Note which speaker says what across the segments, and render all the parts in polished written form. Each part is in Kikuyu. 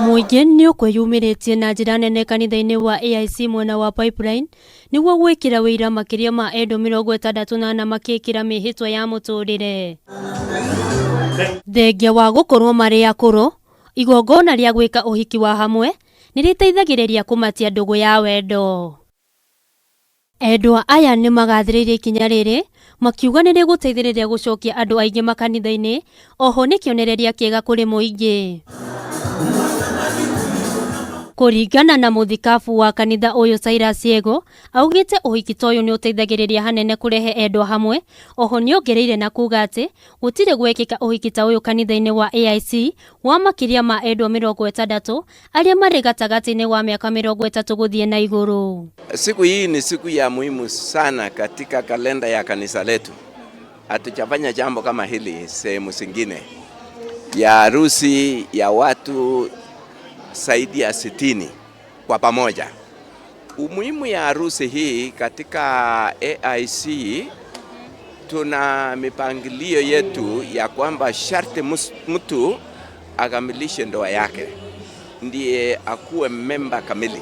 Speaker 1: Mũingĩ nĩ ũkwĩyumĩrĩtie na njĩra nene kanitha-inĩ wa AIC mwena wa Pipeline nĩguo gwĩkĩra wĩira makĩria ma endwa 64 makĩĩkĩra mĩhĩtwa ya mũtũrĩre. Thengia wa gũkorwo marĩ akũrũ, igongona rĩa gwĩka ũhiki wa hamwe nĩ rĩteithagĩrĩria kũmatia ndũgũ ya wendo. Endwa aya nĩ magathĩrĩirie ikinya rĩrĩ makiuga nĩ rĩgũteithĩrĩria gũcokia andũ aingĩ makanitha-inĩ oho nĩ kĩonereria kĩega kũrĩ mũingĩ. Kũringana na mũthikabu wa kanitha ũyũ Cyrus Yego, augĩte ũhiki ta ũyũ nĩ ũteithagĩrĩria hanene kũrehe endwa hamwe, oho nĩongereire na kuga atĩ gũtirĩ gwekĩka ũhiki ta ũyũ kanitha-inĩ wa AIC wa makĩria ma endwa 60 arĩa marĩ gatagatĩ-inĩ wa mĩaka 30 gũthiĩ na igũrũ.
Speaker 2: Siku hii ni siku ya muhimu sana katika kalenda ya kanisa letu. Hatujafanya jambo kama hili sehemu zingine ya harusi ya watu zaidi ya 60 kwa pamoja. Umuhimu ya harusi hii katika AIC, tuna mipangilio yetu ya kwamba sharti mtu akamilishe ndoa yake ndiye akuwe memba kamili,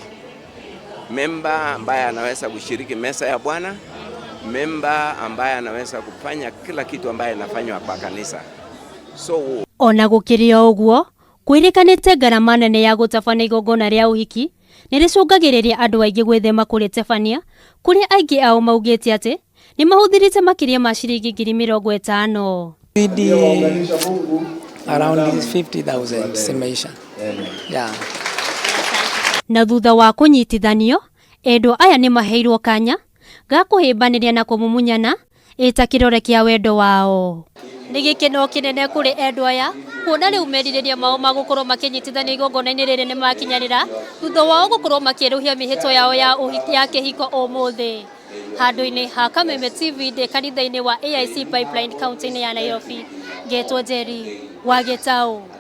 Speaker 2: memba ambaye anaweza kushiriki meza ya Bwana, memba ambaye anaweza kufanya kila kitu ambaye inafanywa kwa kanisa. So
Speaker 1: Ona gũkĩrĩ o ũguo, kwĩrĩkanĩte ngarama nene ya gũtabania igongona rĩa ũhiki nĩ rĩcũngagĩrĩria andũ aingĩ gwĩthema kũrĩtabania, kũrĩa aingĩ ao maugĩte atĩ nĩ mahũthĩrĩte makĩria ma ciringi 50,000.
Speaker 3: Bidi around 50,000 zimeisha. Yeah.
Speaker 1: Na thutha wa kũnyitithanio, endwa aya nĩ maheirwo kanya ga kũhĩmbanĩria na kũmumunyana ĩta kĩrore kĩa wendo wao. Nĩ gĩkeno kĩnene kũrĩ endwa aya kuona rĩu merirĩria mao ma gũkorwo makĩnyitithanio igongona-inĩ rĩrĩ nĩ makinyanĩra thutha wao gũkorwo makĩerũhia mĩhĩtwa yao ya ũhiki ya kĩhiko ũmũthĩ. Handũ-inĩ ha Kameme TV ndĩ kanitha-inĩ wa AIC Pipeline kaunti-inĩ ya Nairobi, ngetwo Njeri wa Gĩtaũ.